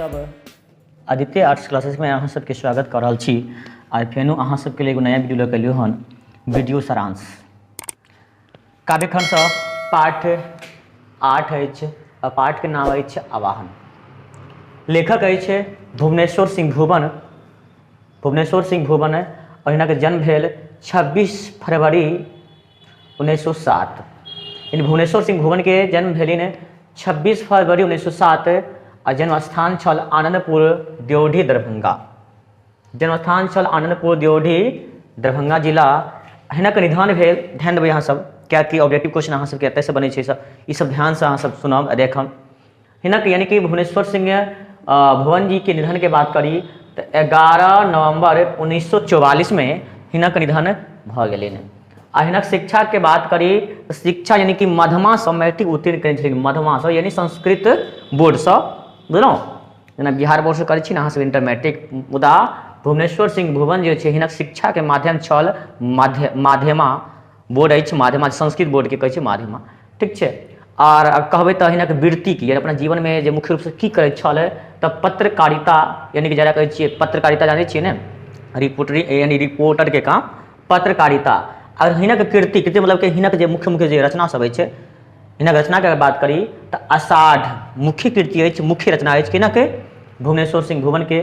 सब आदित्य आर्ट्स क्लासेसमे अहाँ सबके स्वागत कऽ रहल छी। आइ फेनो अहाँ सबके लिए एगो नया वीडियो लऽ कऽ एलियौ हन, वीडियो सारांश। काव्यखण्डसँ पाठ 8 अछि आ पाठके नाम अछि आवाहन। लेखक अछि भुवनेश्वर सिंह भुवन। भुवनेश्वर सिंह भुवन और हिनक जन्म भेल 26 फरवरी 1907। यानी भुवनेश्वर सिंह भुवन के जन्म भेलिन 26 फरवरी 1907 आ जन्म स्थान छल आनंदपुर ड्योढ़ी दरभंगा। जन्म स्थान छल आनंदपुर ड्योढ़ी दरभंगा जिला। हिनक निधन भेल, ध्यान देबै अहाँ सब, कियाकि ऑब्जेक्टिव क्वेश्चन अहाँ सबके एतयसँ बनै छै सब, ई सब ध्यानसँ अहाँ सब सुनब आ देखब। हिनक यानी कि भुवनेश्वर सिंह भुवन जी के निधन के बात करी तऽ 11 नवंबर 1944 में हिनक निधन भऽ गेलनि। आ हिनक शिक्षा के बात करी तऽ शिक्षा यानी कि मधमासँ मैट्रिक उत्तीर्ण कयने छलखिन, मधमासँ यानी संस्कृत बोर्डसँ, बुझलहुँ, जेना बिहार बोर्डसँ करै छी ने अहाँ सब इंटर मैट्रिक। मुदा भुवनेश्वर सिंह भुवन जे छै हिनक शिक्षाके माध्यम छल माध्यमा बोर्ड अछि, माध्यमा संस्कृत बोर्डके कहै छै माध्यमा, ठीक छै। आर कहबै तऽ हिनक वृत्ति की, यानी अपना जीवनमे जे मुख्य रूपसँ की करैत छल तऽ पत्रकारिता, यानी कि जकरा कहै छियै पत्रकारिता, जानै छियै ने, रिपोर्टरी यानी रिपोर्टरके काम पत्रकारिता। आओर हिनक कृति, कृति मतलब कि हिनक जे मुख्य मुख्य जे रचना सब अछि, हिनक रचनाके अगर बात करी तऽ आषाढ़ मुख्य कृति अछि, मुख्य रचना अछि हिनक भुवनेश्वर सिंह भुवनके।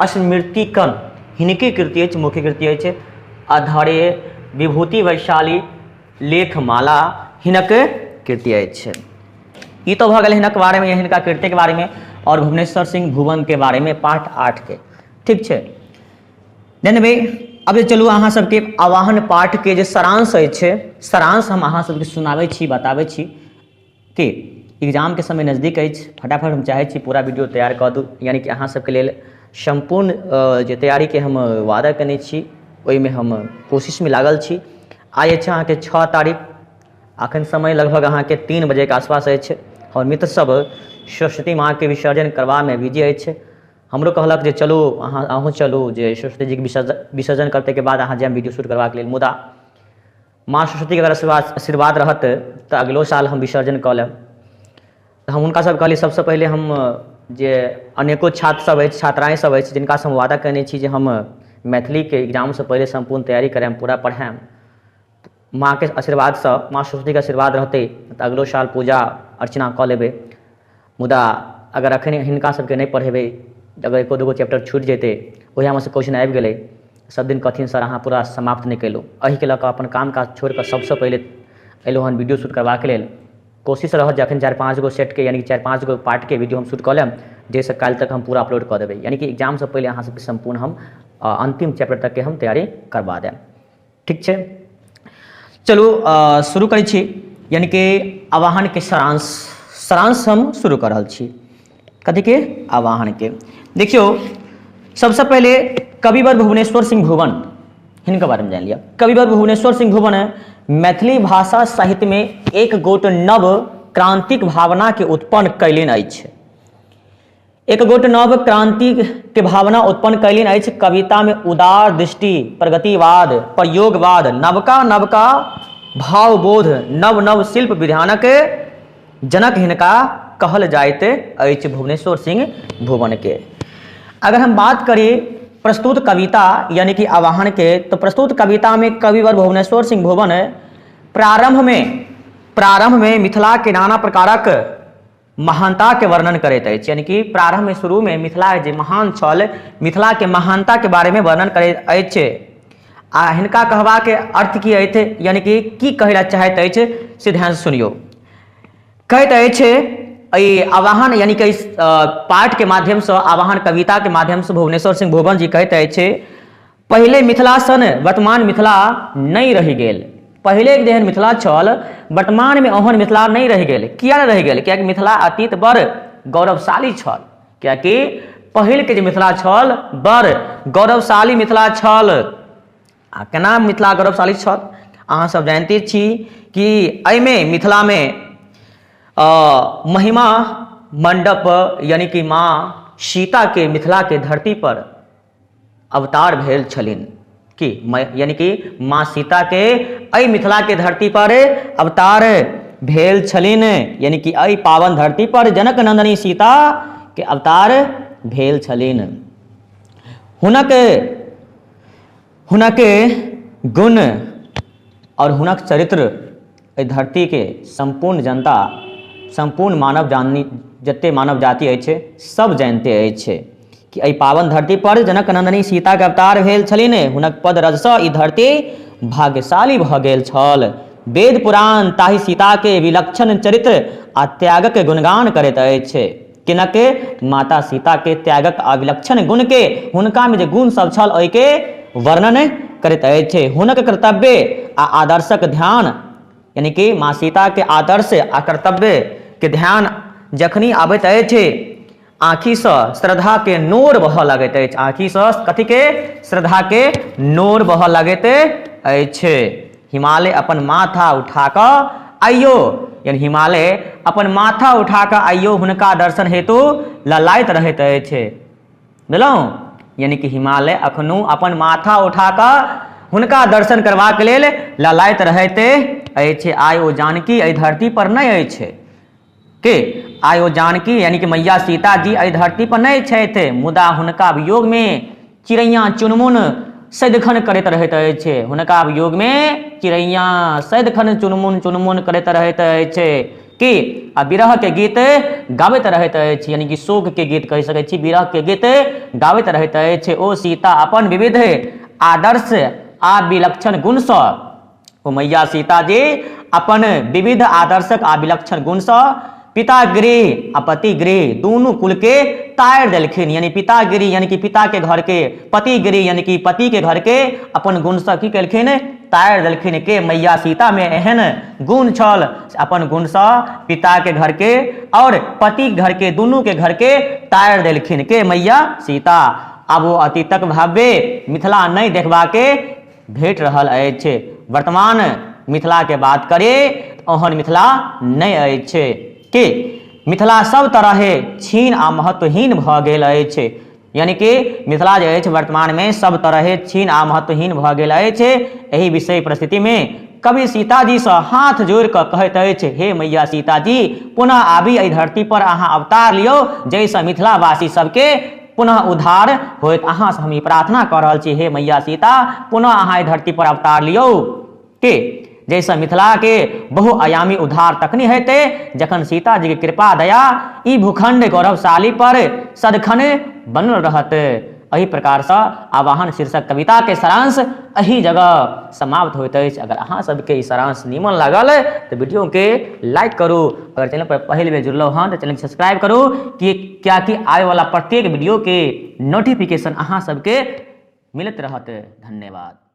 स्मृतिकण हिनके कृति अछि, मुख्य कृति अछि। अधरे विभूति वैशाली लेखमाला हिनक कृति अछि। ई तऽ भऽ गेल हिनक बारेमे या हिनका कृतिके बारेमे आओर भुवनेश्वर सिंह भुवनके बारेमे पाठ 8 के, ठीक छै। देनबे अब जे चलू अहाँ सबके आवाहन पाठके जे सारांश अछि, सारांश हम अहाँ सबके सुनाबै छी, बताबै छी कि एग्जामके समय नजदीक अछि, फटाफट हम चाहै छी पूरा वीडियो तैयार कऽ दू, यानी कि अहाँ सबके लेल सम्पूर्ण जे तैयारीके हम वादा केने छी ओहिमे हम कोशिशमे लागल छी। आइ अछि अहाँके 6 तारीख, अखन समय लगभग अहाँके 3 बजेके आसपास अछि। हमर मित्र सब सरस्वती माँके विसर्जन करबामे बिजी अछि। हमरो कहलक जे चलू अहाँ, अहूँ चलू जे सरस्वती जीके विसर्जन करतैके बाद अहाँ जायब वीडियो शूट करबाक लेल। मुदा माँ सरस्वतीके अगर आशीर्वाद रहत तऽ अगिलो साल हम विसर्जन कऽ लेब। तऽ हम हुनका सबके कहलियै सबसँ पहिले हम जे अनेको छात्र सब अछि, छात्राएँ सब अछि, जिनकासँ हम वादा कयने छी जे हम मैथिलीके एग्जामसँ पहिले सम्पूर्ण तैयारी करायब, पूरा पढ़ायब। माँके आशीर्वादसँ, माँ सरस्वतीके आशीर्वाद रहतै तऽ अगिलो साल पूजा अर्चना कऽ लेबै। मुदा अगर अखन हिनका सबके नहि पढ़ेबै, अगर एको दूगो चैप्टर छूटि जेतै, ओएहमे सँ क्वेश्चन आबि गेलै, सब दिन कहथिन सर अहाँ पूरा समाप्त नहि केलहुँ। एहिके लऽ कऽ अपन काम काज छोड़िकऽ सबसँ पहिले एलहुँ हन वीडियो शूट करबाके लेल। कोशिश रहत जे अखन 4-5 गो सेटके यानी कि 4-5 गो पार्टके वीडियो हम शूट कऽ लेब, जाहिसँ काल्हि तक हम पूरा अपलोड कऽ देबै, यानी कि एग्जामसँ पहिले अहाँ सबके सम्पूर्ण हम अन्तिम चैप्टर तकके हम तैयारी करबा देब, ठीक छै। चलू शुरू करै छी, यानी कि आवाहनके सारांश, सारांश हम शुरू कऽ रहल छी कथीके, आवाहनके। देखियौ सबसँ पहिले कविवर भुवनेश्वर सिंह भुवन, हिनका बारेमे जानि लिअ। कविवर भुवनेश्वर सिंह भुवन मैथिली भाषा साहित्यमे एक गोट नव क्रांतिक भावनाके उत्पन्न कयलनि अछि। एक गोट नव क्रांति के भावना उत्पन्न कयलनि अछि। कविता में उदार दृष्टि, प्रगतिवाद, प्रयोगवाद, नवका नवका भावबोध, नव नव शिल्प विधानक जनक हिनका कहल जाइत अछि भुवनेश्वर सिंह भुवन के। अगर हम बात करी प्रस्तुत कविता यानी कि आवाहन के, तो प्रस्तुत कविता में कविवर भुवनेश्वर सिंह भुवन प्रारंभ में मिथिला के नाना प्रकारक महानता के वर्णन करैत अछि। यानी कि प्रारंभ में शुरू में मिथिला जे महान छल, मिथिला के महानता के बारे में वर्णन करैत अछि। आ हिनका कहबाक अर्थ की अछि, यानी कि की कहै लए चाहैत अछि, से ध्यान से सुनियौ। कहैत अछि एहि आवाहन यानी कि पाठ के माध्यम से, आवाहन कविता के माध्यम से भुवनेश्वर सिंह भुवन जी कहैत अछि, पहिले मिथिला सन वर्तमान मिथिला नहि रहि गेल। पहिले जेहन मिथिला छल वर्तमानमे ओहन मिथिला नहि रहि गेल। किया नहि रहि गेल? कियाकि मिथिला अतीत बड़ गौरवशाली छल। कियाकि पहिलके जे मिथिला छल बड़ गौरवशाली मिथिला छल। आ केना मिथिला गौरवशाली छल अहाँ सब जानिते छी कि एहिमे मिथिलामे महिमा मंडप यानी कि माँ सीताके मिथिलाके धरती पर अवतार भेल छलनि कि यानी कि माँ सीता के एहि मिथिला के धरती पर अवतार भेल छलनि, यानी कि एहि पावन धरती पर जनक नंदनी सीता के अवतार भेल छलनि। हुनक हुनक गुण आओर हुनक चरित्र एहि धरतीके सम्पूर्ण जनता, सम्पूर्ण मानव जानी, जते मानव जाति अछि सब जानिते अछि कि एहि पावन धरती पर जनक नंदनी सीताके अवतार भेल छलनि। हुनक पद रजसँ ई धरती भाग्यशाली भऽ गेल छल। वेद पुराण ताहि सीताके विलक्षण चरित्र आ त्यागक गुणगान करैत अछि। किनक माता सीताके त्यागक आ विलक्षण गुणके, हुनकामे जे गुण सब छल ओहिके वर्णन करैत अछि। हुनक कर्तव्य आ आदर्शक ध्यान, यानी कि माँ सीताके आदर्श आ कर्तव्यके ध्यान जखनी आबैत अछि, आँखिसँ श्रद्धाके नोर बहऽ लगैत अछि। आँखिसँ कथीके? श्रद्धाके नोर बहऽ लगैत अछि। हिमालय अपन माथा उठा कऽ आइयो, यानी हिमालय अपन माथा उठा कऽ आइयो हुनका दर्शन हेतु ललायत रहैत अछि। बुझलहुँ? यानी कि हिमालय अखनो अपन माथा उठा कऽ हुनका दर्शन करबाक लेल ललायत रहैत अछि। आइ ओ जानकी एहि धरती पर नहि अछि के आइ ओ जानकी यानी कि मैया सीताजी एहि धरती पर नहि छथि, मुदा हुनका वियोगमे चिड़ैया चुनमुन सदिखन करैत रहैत अछि। हुनका वियोगमे चिड़ैया सदिखन चुनमुन चुनमुन करैत रहैत अछि कि आ विरहके गीत गाबैत रहैत अछि, यानी कि शोकके गीत कहि सकै छी, विरहके गीत गाबैत रहैत अछि। ओ सीता अपन विविध आदर्श आ विलक्षण गुणसँ, ओ मैया सीताजी अपन विविध आदर्शक आ विलक्षण गुणसँ पितागृह आ पतिगृह दुनू कुलके तारि देलखिन। यानी पितागृह यानी कि पिताके घरके, पतिगृह यानी कि पतिके घरके अपन गुणसँ की केलखिन? तारि देलखिन। के मैया सीतामे एहन गुण छल, अपन गुणसँ पिताके घरके आओर पति घरके दुनूके घरके तारि देलखिन। के मैया सीता। आब ओ अतीतक भव्य मिथिला नहि देखबाके भेट रहल अछि। वर्तमान मिथिलाके बात करी ओहन मिथिला नहि अछि कि मिथिला सब तरहे क्षीण आ महत्वहीन भऽ गेल अछि। यानी कि मिथिला जे अछि वर्तमानमे सब तरहे क्षीण आ महत्वहीन भऽ गेल अछि। एहि विषय परिस्थितिमे कवि सीताजीसँ हाथ जोड़ि कऽ कहैत अछि, हे मैया सीताजी, पुनः आबि एहि धरती पर अहाँ अवतार लियौ जाहिसँ मिथिलावासी सबके पुनः उद्धार होयत। अहाँसँ हम ई प्रार्थना कऽ रहल छी, हे मैया सीता, पुनः अहाँ एहि धरती पर अवतार लियौ के जाहिसँ मिथिलाके बहुआयामी उद्धार तखनी हेतै जखन सीताजीके कृपा दया ई भूखंड गौरवशाली पर सदखन बनल रहत। एहि प्रकारसँ आवाहन शीर्षक कविताके सारांश एहि जगह समाप्त होइत अछि। अगर अहाँ सबके ई सारांश नीमन लागल तऽ वीडियोके लाइक करू। अगर चैनल पर पहिल बेर जुड़लहुँ हँ तऽ चैनल सब्सक्राइब करू, कि कियाकि आबैवला प्रत्येक वीडियोके नोटिफिकेशन अहाँ सबके मिलैत रहत। धन्यवाद।